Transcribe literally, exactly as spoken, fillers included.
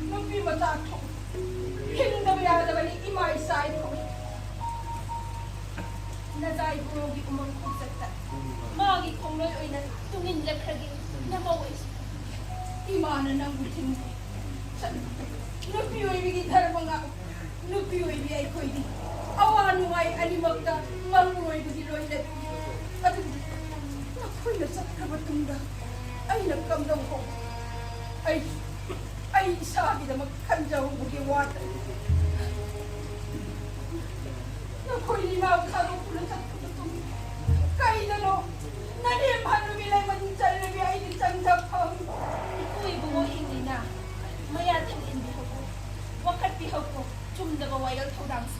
ꯅꯨꯄꯤ ꯃꯆꯥ ꯊꯣꯛ ꯍꯤꯡꯗꯕ ꯌꯥꯗꯕꯅꯤ ꯏꯃꯥ ꯏꯆꯥ ꯏꯊꯣꯛ꯫ ꯅꯖꯥꯏ ꯕꯣꯔꯣꯒꯤ ꯎꯃꯪ ꯈꯣꯡꯆꯠꯇ ꯃꯥꯒꯤ ꯈꯣꯡꯂꯣꯏ ꯑꯣꯏꯅ ꯇꯨꯡ ꯏꯟꯖꯈ꯭ꯔꯒꯦ ꯅꯃꯧ ꯑꯩꯁꯨ꯫ ꯏꯃꯥꯅ ꯅꯪꯕꯨ ꯊꯤꯡꯈꯤ꯫ ꯆꯠꯂꯨ꯫ ꯅꯨꯄꯤ ꯑꯣꯏꯕꯤꯒꯤ ꯙꯔꯃ ꯉꯥꯛꯎ꯫ ꯅꯨꯄꯤ ꯑꯣꯏꯕꯤ ꯑꯩꯈꯣꯏꯗꯤ ꯑꯋꯥ ꯅꯨꯡꯉꯥꯏ ꯑꯅꯤꯃꯛꯇ ꯃꯔꯨ ꯑꯣꯏꯕꯒꯤ ꯂꯣꯏꯅꯕꯤ꯫ ꯑꯗꯨꯕꯨ ꯅꯈꯣꯏꯅ ꯆꯠꯈ꯭ꯔꯕ ꯇꯨꯡꯗ ꯑꯩꯅ ꯀꯝꯗꯧ ꯍꯧ? ꯑꯩ, ꯑꯩ ꯏꯁꯥꯒꯤꯗꯃꯛ ꯈꯟꯖꯍꯧꯕꯒꯤ ꯋꯥꯇꯅꯤ꯫ ꯅꯈꯣꯏꯅ ꯏꯃꯥꯕꯨ ꯊꯥꯗꯣꯛꯇꯨꯅ ꯆꯠꯈ꯭ꯔꯕ ꯇꯨꯡꯗ ꯀꯩꯗꯅꯣ ꯅꯅꯦꯝ ꯍꯟꯅꯨꯕꯤ ꯂꯩꯃꯟ ꯆꯜꯂꯕꯤ ꯑꯩꯗꯤ ꯆꯪꯗ ꯐꯝ꯫ ꯏꯄꯨ ꯏꯕꯨꯡꯉꯣ ꯍꯤꯡꯂꯤꯅ ꯃꯌꯥ ꯊꯦꯡꯖꯤꯟꯕꯤꯍꯧꯀꯣ, ꯋꯥꯀꯠꯄꯤꯍꯧꯀꯣ, ꯆꯨꯝꯗꯕ ꯋꯥꯌꯦꯜ ꯊꯧꯗꯥꯡꯁꯤ꯫